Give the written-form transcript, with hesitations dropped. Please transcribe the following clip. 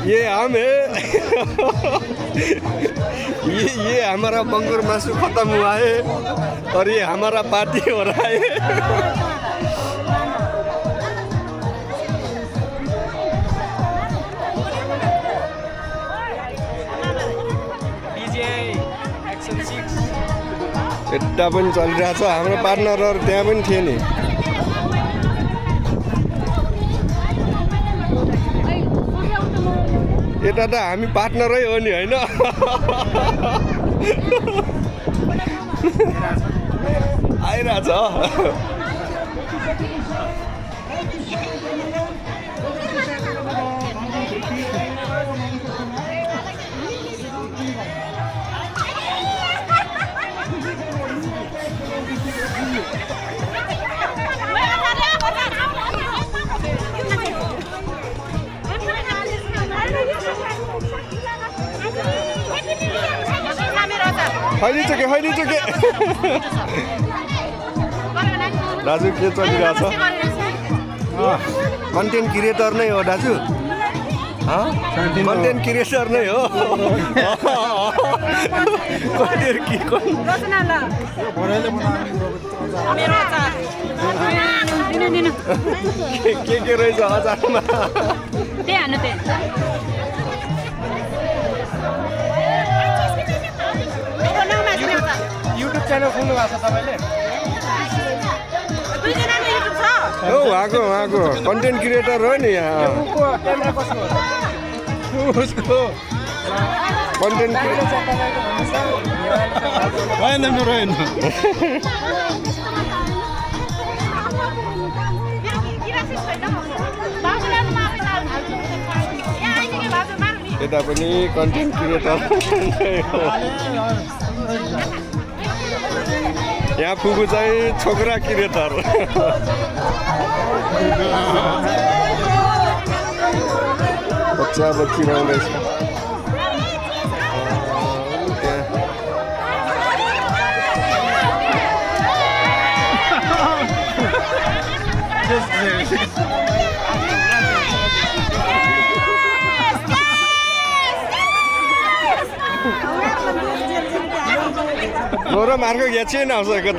ये हम है ये हमारा बंगूर मासू खत्म हुआ है और ये हमारा पार्टी हो रहा है। यता पनि चलिरहेछ हाम्रो पार्टनरहरू त्यहाँ पनि थिए नि। यता त हामी पार्टनरै हो नि होइन। आइरहेछ खैली चुके दाजु के चलिरहेछ? कन्टेन्ट क्रिएटर नै हो दाजु, कन्टेन्ट क्रिएटर नै हो। के रहेछ अचारमा? युट्युब च्यानल खोल्नु भएको छ तपाईँले? उहाँको कन्टेन्ट क्रिएटर हो नि यहाँ। क्यामेरा कसको हो? उसको कन्टेन्ट होइन मेरो होइन। यता पनि कन्टेन्ट क्रिएटर यहाँ फुपू चाहिँ छोकरा क्रिएटर। बच्चा बच्ची रहँदैछ Moro Marco ghiaccio in auto che